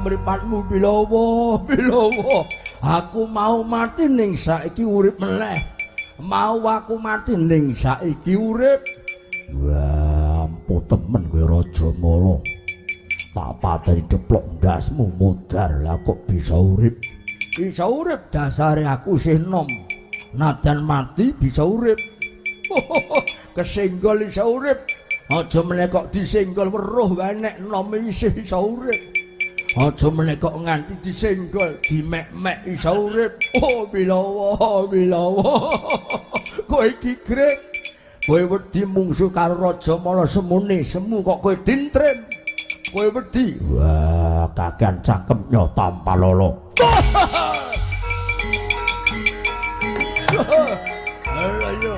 mripatmu Bilawa, Bilawa. Aku mau mati ning saiki urip meneh. Mau aku mati ning saiki urip. Wah, ampuh temen kowe Rajamala. Tak pateni deplok ndasmu modar lah kok bisa urip. Bisa urip dasare aku isih nom. Najan mati bisa urip. Kesenggol iso urip. Aja meneh kok disenggol weruh wae nek nom isih iso urip. Aja meneh kok nganti disenggol, dimek-mek iso urip. Oh, Bilawa, Bilawa. Kowe iki grek. Kowe wedi mungsuh karo Rajamala semune, semu kok kowe dintrim. Kowe wedi. Wah, kakean cangkem nyo tanpa lolo. Ayo.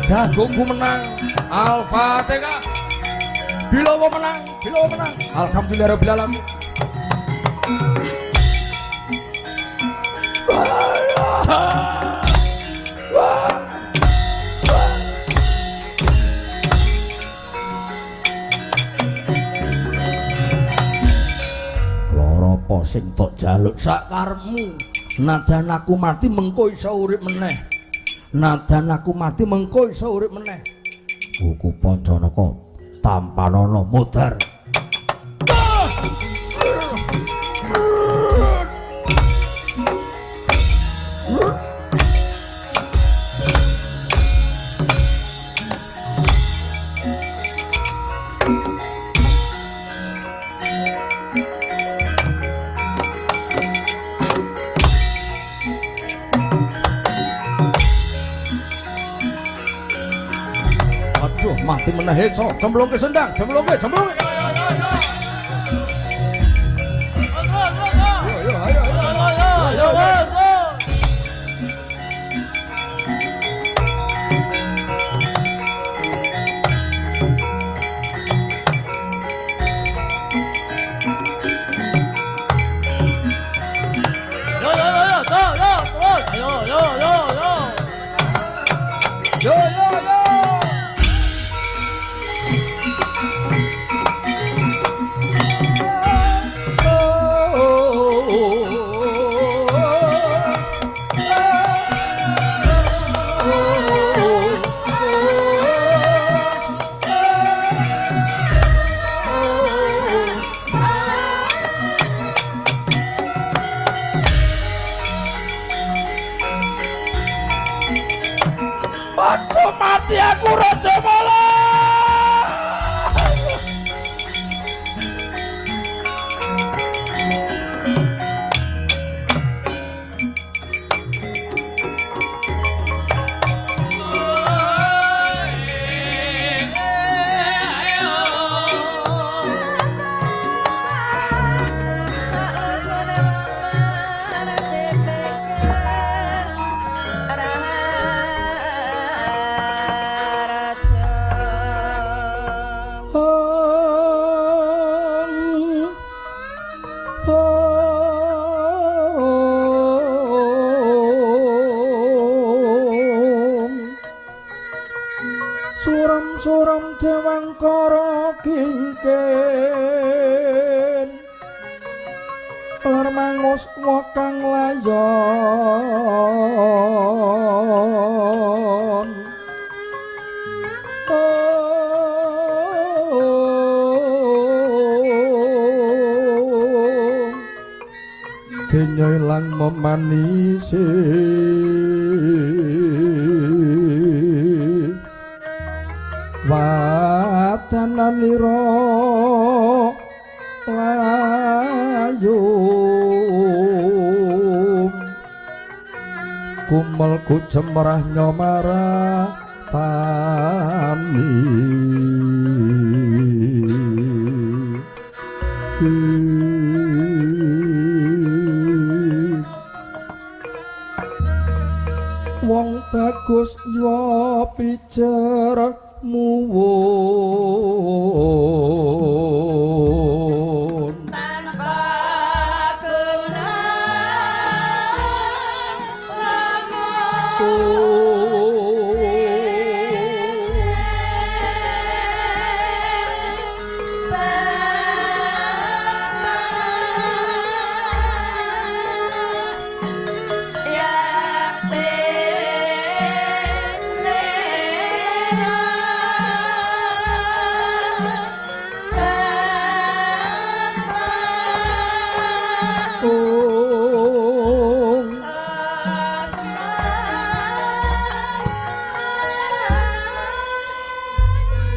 Jagongku menang. Al-Fatihah. Bilawa menang, Bilawa menang. Alhamdulillah rabbil alamin. Lara apa sing tok jaluk sakarepmu? Najan aku mati mengko iso urip meneh. Najan aku mati mengko iso urip meneh. Buku Pancanaka tampanana modar. Aduh, mati meneh so. Cemplungke sendang, cemplungke, cemplungke. Yo, yo, ayo, ayo. Yo yo yo yo yo terus. Yo yo yo yo. Yo, yo, yo. Aduh, mati aku Rajamala. Raja. Suram-suram dewangkara kingkin lar mangus kang layon. Denya ilang memanisi wadananira layu kumel kucemrah nyomara tani. Wong bagus yo pijer muwun tanpa kenang lamun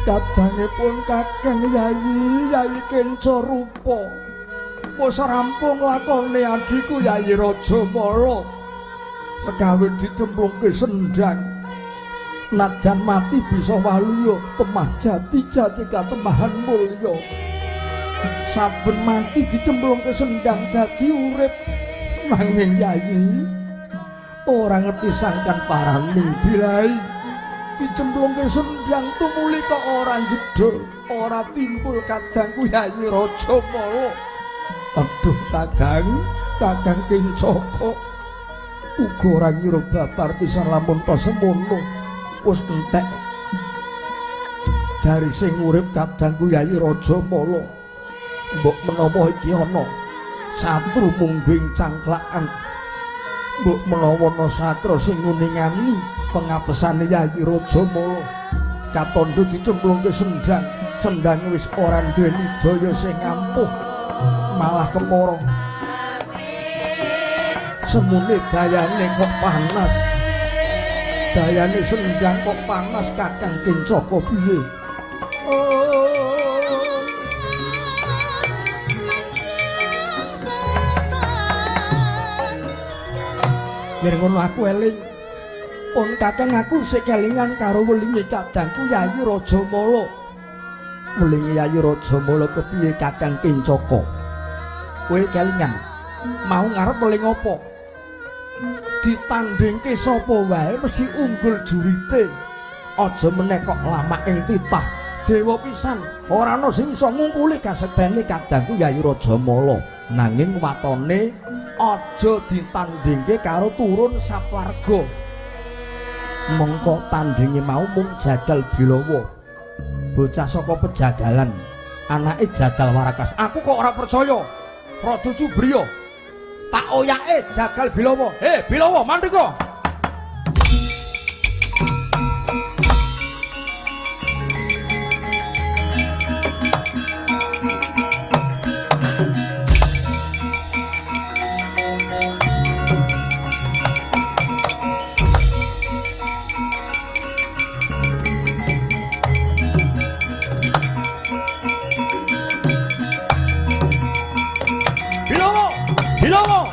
Kadangipun Kakang Yayi, Yayi Kenca Rupa. Wis rampung lakone adhiku Yayi Rajamala. Segawe dicemplungke sendhang. Najan mati bisa waluya, temah jati jati katemahan mulya. Saben mati dicemplungke sendhang dadi urip. Nanging Yayi ora ngerti sangkan parane bilai. Dicemplungke sendhang tumuli kok ora jedhul, ora timbul kadangku Yayi Rajamala. Aduh Kakang, Kakang Kencaka uga ora ngira babar pisan lamun ta semono wis entek dari sing urip kadangku Yayi Rajamala. Mbok menawa iki ana satru mungguing cangklakan, mbok menawa ana satra sing nguningani pengapesane Yayi Rajamala. Katandha dicemplungke sendhang, sendhange wis ora duweni daya sing ampuh, malah kepara. Semune dayane kok panas, dayane sendhang kok panas. Kakang Kencaka piye? Yen ngono aku eling. Pun Kakang aku sik kelingan karo welinge kadangku Yayi Rajamala. Welinge Yayi Rajamala kepiye Kakang Kencaka? Kowe kelingan mau ngarep weling apa? Ditandhingke sapa wae mesti unggul jurite. Aja meneh kok lamak ing titah dewa pisan, ora ana sing iso ngungkuli kasektene kadangku Yayi Rajamala. Nanging watone aja ditandhingke karo turun sawarga. Mongko tandinge mau mung Jagal Bilawa, bocah saka pejagalan, anake Jagal Warakas. Aku kok ora percaya. Rada Cubriya tak oyake Jagal Bilawa. He Bilawa, mandeka. Bilawa.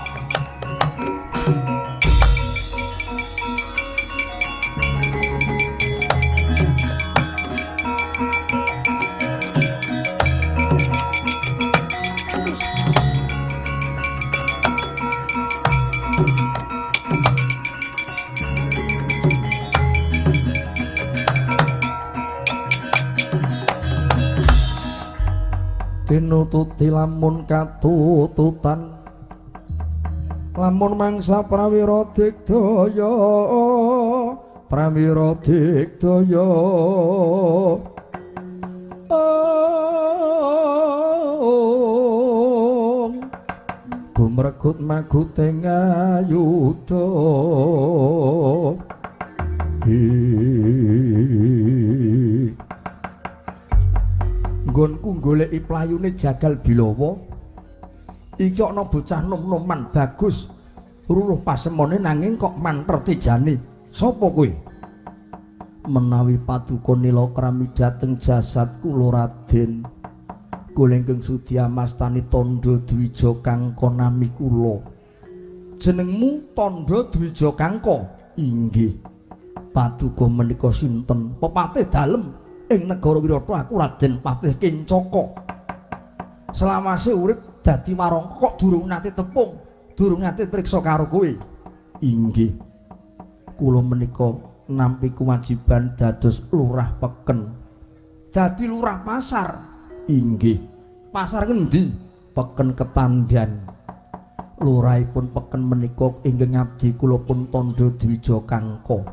Tinututi lamun katututan, lamun mangsa prawira digdaya Pramira digdaya. Gumregut maguting ayuda. Nggonku goleki playune Jagal Bilawa. Iki ana bocah nom-noman bagus ruruh pasemone nanging kok manter tejane. Sapa kowe? Menawi paduka nila krami dhateng jasad kula Raden. Kula ingkang sudi amastani Tandha Dwija Kangka nami kula. Jenengmu Tandha Dwija Kangka? Inggih. Paduka menika sinten? Pepatih dalem ing negara Wirata aku Raden Patih Kencaka. Selawase urip dadi warangka kok durung nate tepung, durung nate priksa karo kowe. Inggih. Kula menika nampi kewajiban dados lurah peken. Dadi lurah pasar. Inggih. Pasar ngendi? Peken Ketandan. Lurahipun peken menika ingkang abdi kula pun Tandha Dwija Kangka.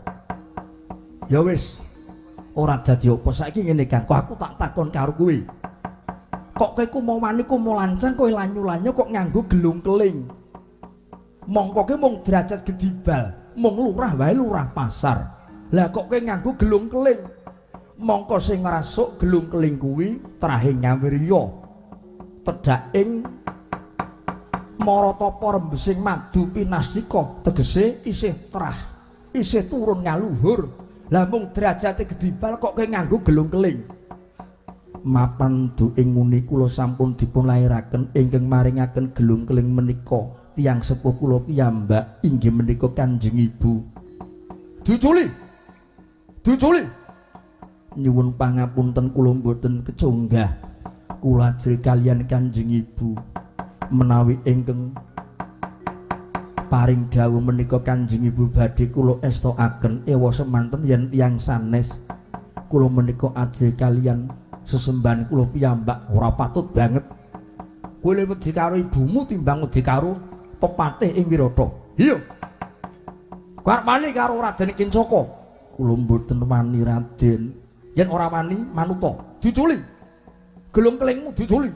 Ya wis, ora dadi apa saiki ngene Kangka, aku tak takon karo kowe. Kok kowe ku mau wani ku mau lancang kowe lanyu-lanyu kok nganggo gelung keling. Mongko kowe mung derajat gedibal, mung lurah wae lurah pasar. Lah kok kowe nganggo gelung keling? Mongko sing ngrasuk gelung keling kuwi trahe ngawirya. Tedhak ing maratapa rembesing madu pinastika, tegese isih trah, isih turun ngaluhur. Lah mung derajate gedibal kok kowe nganggo gelung keling. Mapan du ing nguni kula sampun dipun lairaken ingkang maringaken gelung keling menika tiyang sepuh kula piyambak inggih menika Kanjeng Ibu. Diuculi. Diuculi. Nyuwun pangapunten kula mboten keconggah. Kula ajri kaliyan Kanjeng Ibu menawi ingkang paring dawuh menika Kanjeng Ibu badhe kula estokaken ewa semanten yen tiyang sanes. Kula menika ajri kaliyan sesembahan kula piyambak ora patut banget. Kowe wedi karo ibumu timbang wedi karo pepatih ing Wirata. Iya. Kowe arep wani karo Raden Kencaka? Kula mboten wani Raden. Yen ora wani manuta, diuculi. Gelung kelingmu diuculi.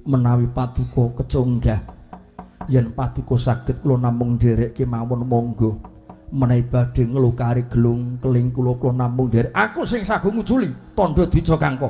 Menawi paduka keconggah, yen paduka saged kula namung nderek kemawon monggo. Menawi badhe nglukari gelung keling kula kula namung nderek. Aku sing sagung nguculi Tandha Dwija Kangka.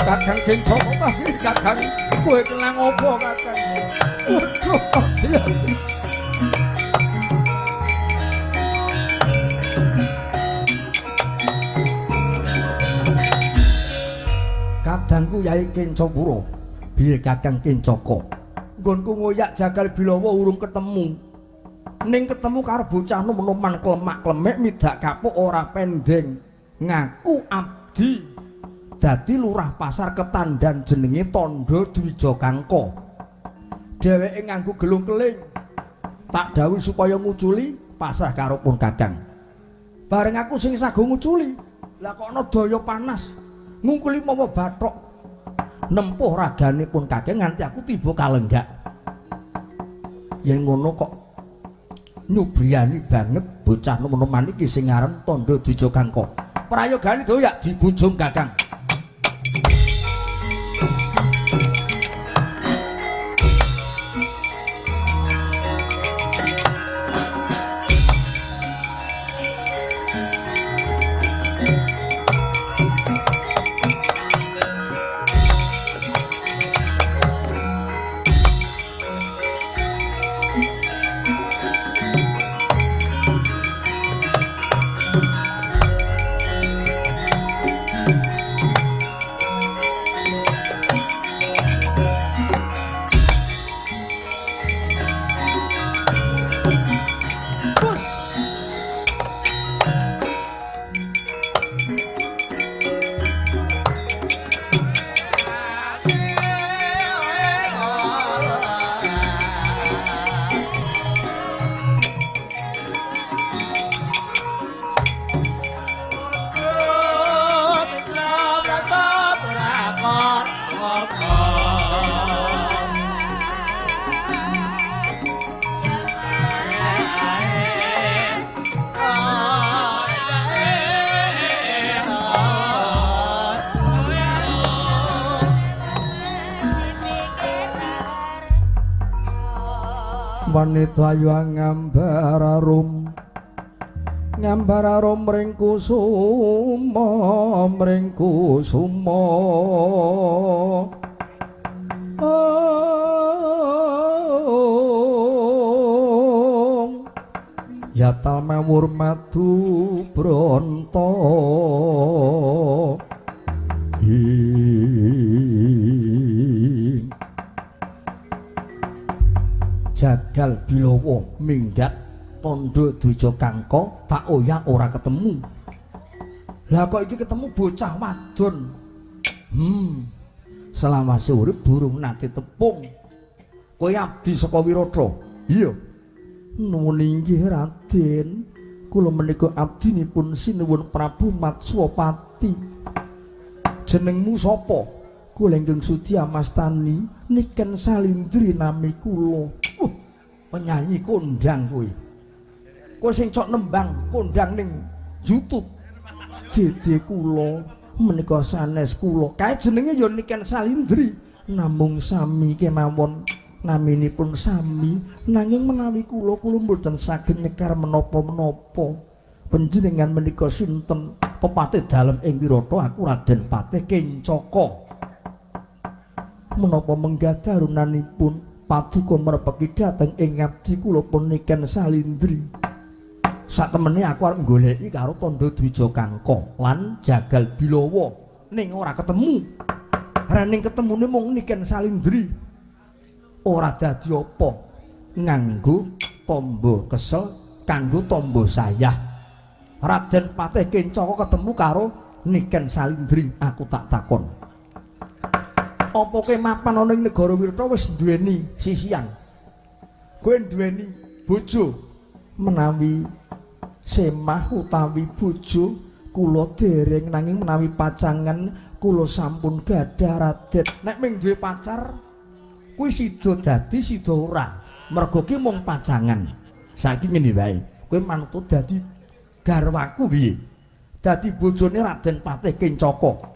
Kakang Kencaka, Kakang, kowe kenang apa Kakang? Waduh, kadangku Yai Kencapura, piye Kakang Kencaka? Nggonku ngoyak Jagal Bilawa urung ketemu. Ning ketemu karo bocah nom-noman klemak-klemek midak kapuk ora pendeng. Ngaku abdi dadi lurah pasar Ketandan jenenge Tandha Dwija Kangka. Dheweke nganggo gelung keling. Tak dawuhi supaya nguculi pasrah karo pun Kakang. Bareng aku sing sago nguculi, lah kok ana daya panas ngungkuli mawa bathok nempuh ragane pun Kakang nganti aku tiba kalenggak. Yen ngono kok nyubriyani banget bocah nom-noman iki sing aran Tandha Dwija Kangka. Prayogane doyak dibujung Kakang. Wanita ayu ngambar arum, ngambar arum mring kusuma, mring kusuma. Yatal mawur madu bronto. Jagal Bilawa minggat tandha Dwija Kangka tak oyak ora ketemu. Lah kok iki ketemu bocah wadon. Selawase urip burung nate tepung. Kowe abdi saka Wirata. Iya. Nuwun inggih Raden, kula menika abdinipun sinuwun Prabu Matswapati. Jenengmu sapa? Kula ingkang sudi amastani Niken Salindri nami kula. Penyanyi kondang kuwi. Kowe sing cok nembang kondang ning YouTube. Dede kula menika sanes kula. Kae jenenge ya Niken Salindri, namung sami kemawon naminipun sami, nanging menawi kula kula mboten saged nyekar menapa-menapa. Panjenengan menika sinten? Pepatih dalem ing Wirata aku Raden Patih Kencaka. Menapa menggah darunanipun paduka merpeki dhateng ing abdi kula pun Niken Salindri. Satemene aku arep goleki karo tandha Dwija Kangka lan Jagal Bilawa ning ora ketemu. Rening ketemune mung Niken Salindri. Ora dadi apa nganggo tombo kesel kanggo tombo sayah. Raden Patih Kencaka ketemu karo Niken Salindri, aku tak takon. Apa kowe mapan ana ing negara Wirata wis duweni sisian? Kowe duweni bojo? Menawi semah utawi bojo kula dereng, nanging menawi pacangan kula sampun gadah Raden. Nek mung duwe pacar kuwi sida dadi sida ora, mergo ki mung pacangan. Saiki ngene wae, kowe manut dadi garwaku piye? Dadi bojone Raden Patih Kencaka.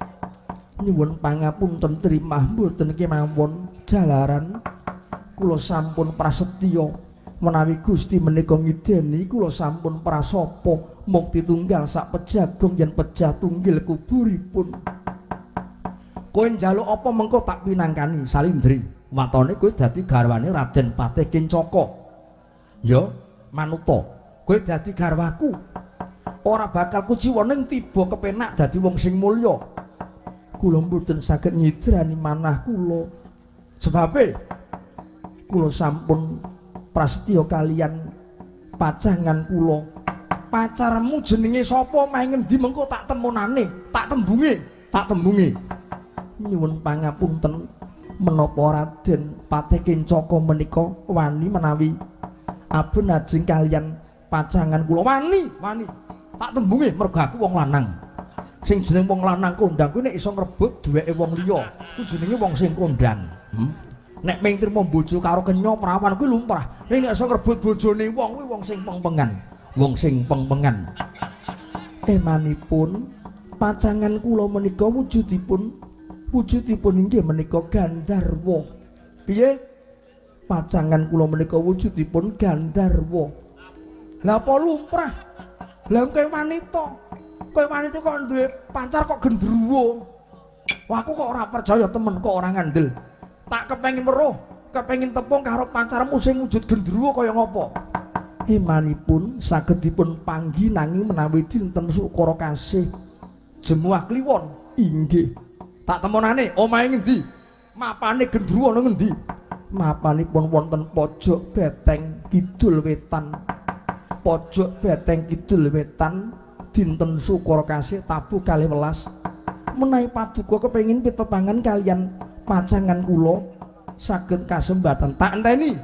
Nyuwun pangapunten trimah mboten kemawon jalaran kula sampun prasetya menawi Gusti menika ngideni kula sampun prasapa mukti tunggal sak pejagong yen pejah tunggil kuburipun. Kowe njaluk apa mengko tak pinangkani Salindri. Watone kowe dadi garwane Raden Patih Kencaka. Ya manuta, kowe dadi garwaku. Ora bakal kuciwa ning tiba kepenak dadi wong sing mulya. Kula mboten saged nyidrani manah kula. Sebabe kula sampun prasetya kalian pacangan kula. Pacarmu jenenge sapa? Meh ngendi mengko tak temonane, tak tembunge, tak tembunge. Nyuwun pangapunten menapa Raden Patih Kencaka menika wani menawi abun ajeng kalian pacangan kula. Wani, wani. Tak tembunge mergo aku wong lanang. Sing jeneng wong lanang kondang kuwi nek iso ngrebut duweke wong liya, kuwi jenenge wong sing kondang. Nek mung trimo bojo karo kenya prawan kuwi lumrah. Ning nek iso ngrebut bojone wong kuwi wong sing pengpengan. Wong sing pengpengan. Emanipun pacangan kula menika wujudipun inggih menika Gandharwa. Piye? Pacangan kula menika wujudipun Gandharwa. Lah apa lumrah? Lah kowe wanita. Kowe wanita kok duwe pacar kok gendruwo. Wah, aku kok ora percaya temen, kok ora ngandel. Tak kepengin weruh, kepengin tepung karo pacarmu sing wujud gendruwo kaya ngopo. Imanipun saged dipun panggi nanging menawi dinten Sukara Kasih Jemuah Kliwon. Inggih. Tak temonane omahe ngendi? Mapane gendruwo ana ngendi? Mapanipun wonten pojok beteng kidul wetan. Pojok beteng kidul wetan dinten Sukara Kasih tabuh 12. Menawi paduka kepengin pitepangan kalian pacangan kula saged kasembatan. Tak enteni,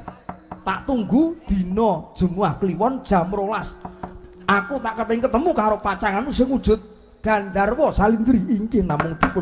tak tunggu dina Jemuah Kliwon jam 12. Aku tak kepengin ketemu karo pacanganmu sing wujud Gandharwa Salindri. Inggih namung dipun